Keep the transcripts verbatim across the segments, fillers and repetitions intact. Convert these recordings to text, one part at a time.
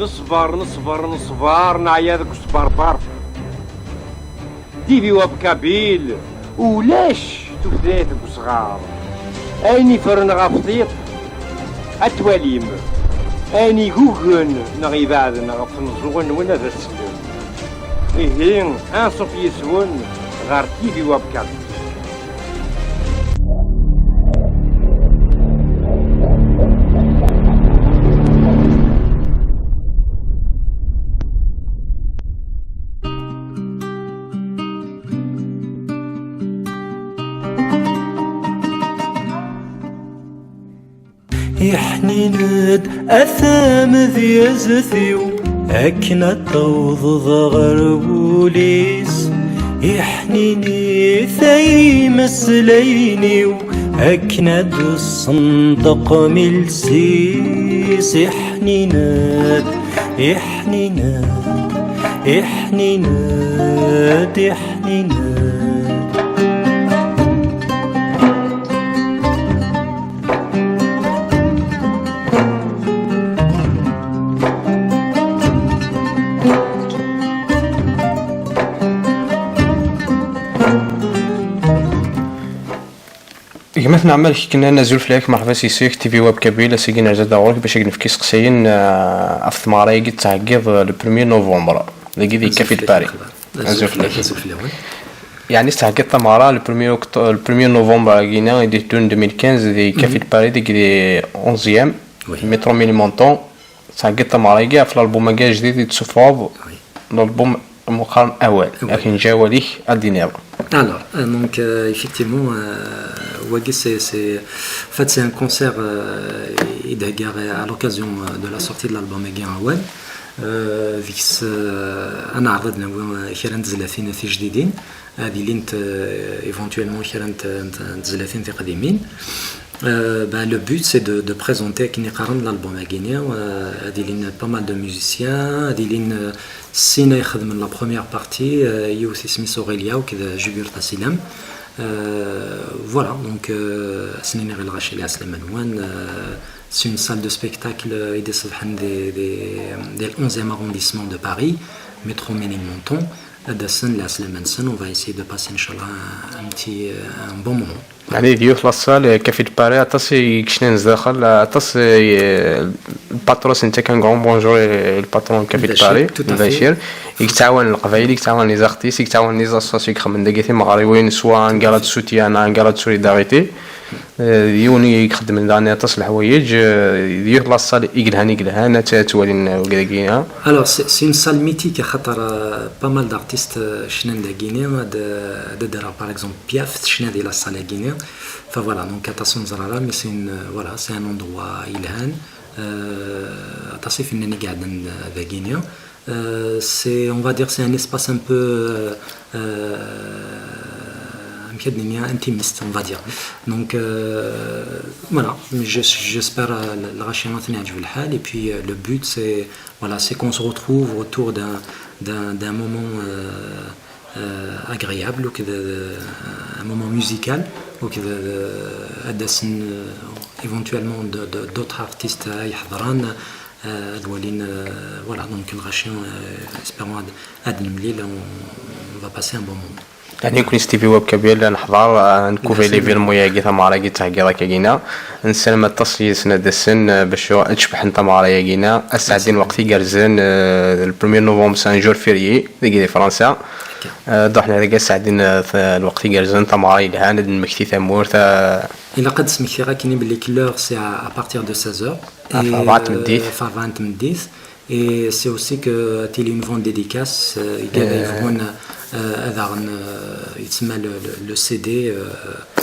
Neṣber, neṣber, neṣber, neɛya deg usberber. T V Web Kabyle, ulac tutlayt deg usɣar. Ayen iffren ɣef tiṭ, ad twalim. Ayen igugen neɣ ibeɛden ɣef tmeẓẓuɣin-nwen, ad as-tellem. Ihi, anṣuf yis-wen ɣer T V Web Kabyle. Iḥnin-d a tamedyazt-iw, akken ad tawḍeḍ ɣer wul-is. Iḥninit ay imeslayen-iw, akken ad d-ssenṭeqem iles-is. Iḥnin-d, iḥnin-d, iḥnin-d, iḥnin-d. Gma-tneɣ Malek Kennan, azul fell-ak, merḥba s yis-k, T V Web Kabyle, ass-agi nerza-d ɣur-k bac ad k-nefk iseqsayen, eh, ɣef tmeɣra-agi d-ttɛeggiḍ, eh, le premier novembre, dagi di Café de Paris. Azul fell-ak. Azul fell-ak. Yeɛni tettɛeggiḍ tameɣra le premier oct-, le premier novembre-agi-na i d-iteddun deux mille quinze di Café de Paris, deg di onzième, métro Ménilmontant. Tettɛeggiḍ tameɣra-agi ɣef l'album-agi ajdid i d-tessufɣeḍ, l'album meqqaren Awal. Awal. Akken ǧa awal-ik ad d-tiniḍ. Alors, euh, donc, euh, effectivement, euh, wagi, c'est, c'est, en fait, c'est un concert, euh, i d-heggaɣ à l'occasion, euh, de la sortie de l'album-agi Awal. Euh, deg-s, euh, ad neɛreḍ ad d-nawi, euh, kra n tezlatin tijdidin. Ad ilint, euh, éventuellement kra n t-, n t-, n tezlatin tiqdimin. Euh, ben, le but, c'est de, de présenter akken i qqaren l'album-agi-ni. Euh, ad ilin pas mal de musiciens, ad ilin, euh, sin ay ixedmen la première partie, euh, yiwet isem-is Aurélia, akked Jubir Tasilam. Euh, voilà, donc, euh, ad sen-iniɣ i lɣaci lɛeslama-nwen. Euh, c'est une salle de spectacle, euh, i d-iṣebḥen di, di, di l'onzième arrondissement de Paris, métro Ménilmontant. Ad d-asen, lɛeslama-nsen, on va essayer de passer, inchallah, un, un petit, euh, un bon moment. Yeɛni d yiwet la salle, euh, Café de Paris, aṭas i yekcnan zdaxel, aṭas, euh, le patron, c'est un grand bonjour, euh, le patron Café de Paris, Bachir, tout à fait. Bachir. I yettɛawan leqbayel, i yettɛawan les artistes, i yettɛawan les associations i ixedmen dagi timeɣriwin, soit un gala de soutien, un gala de solidarité. Eh, d yiwen i ixeddmen daɣen aṭas n leḥwayeǧ, eh, d yiwet la salle i yelhan, i yelhan, ad t-, ad twalin, eh, wigad-agi, ha? Alors, c'est, c'est une salle mythique, axaṭer, euh, pas mal d'artistes, euh, cnan dagini, ad, ad d-rreɣ, par exemple, Piaf, tecna di la salle-agini. Enfin, voilà, donc, aṭas ur neẓri ara, mais c'est une, euh, voilà, c'est un endroit yelhan. Euh, aṭas ifennanen i iɛeddan, euh, dagini. Euh, c'est, on va dire, c'est un espace un peu, euh, euh, amek ad nini, intimiste, on va dire. Donc, euh, voilà, mais je, j'espère, euh, lɣaci ad ten-yeɛǧeb lḥal. Et puis, euh, le but, c'est, voilà, c'est qu'on se retrouve autour d'un, d'un, d'un moment, euh, euh, agréable, ou que de, un moment musical, ou que de, de, ad d-asen, euh, éventuellement de, de, d'autres artistes ad d-yeḥḍren, euh, ad walin, euh, voilà, donc lɣaci, euh, espérons ad, ad nemlil, on, on va passer un bon moment. Yeɛni nekkni s T V Web Kabyle neḥḍer, euh, ad nkuver l'événement-agi, tameɣra-agi ttɛeggiḍ akkagina. Nessaram aṭas yid-sen ad d-asen, euh, bac ad cebḥen tameɣra-agina, ad sɛeddin lweqt igerrzen, euh, le premier novembre, c'est un jour férié, dagi di Fransa. Euh, ad ruḥen ar dagi ad sɛeddin, euh, t-, lweqt igerrzen, tameɣra yelhan, ad nemmekti tamurt, euh. Ilaq ad d-smektiɣ akkenni belli que l'heure, c'est à, à partir de seize heures. Ɣef rebɛa n tmeddit. Ɣef rebɛa n tmeddit. Et c'est aussi que ad tili une vente dédicace, euh, igad ay bɣun, euh, ad aɣen, euh, yettsemma le, le, le C D, euh.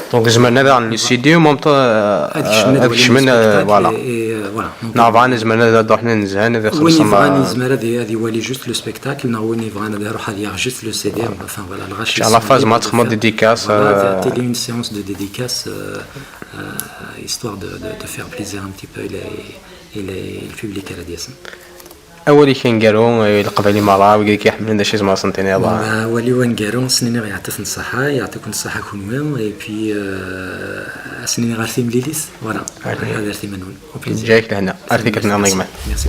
Donc, zemren ad aɣen le C D, u même temps, euh, ad kecmen, euh, voilà. Et, euh, voilà. Donc, neɣ bɣan, zemren ad ruḥen ad nezhan, ad ixellṣen, win yebɣan, euh, yezmer ad i-, ad iwali juste le spectacle, neɣ win yebɣan ad iruḥ ad yaɣ juste le C D, enfin, voilà, lɣaci. Inchallah, Fazma ad texdem dédicace, voilà, euh, ad tili une séance de dédicace, euh, euh, histoire de, de, de faire plaisir un petit peu les, les, le public ara d-yasen. Awal-ik aneggaru, eh, i Leqbayel merra, wigad i k-iḥemmlen, d acu i tzemreḍ ad sen-tiniḍ? Awal-iw aneggaru, ad sen-iniɣ yeɛṭi-ten ṣṣeḥḥa, yeɛṭi-ken ṣṣeḥḥa kenwi, et puis, euh, Snin ɣer timlilit, voilà. Ad ar timanun. Au plaisir. Ǧǧak lehna. Ar tikkelt-nniḍen a gma. Merci.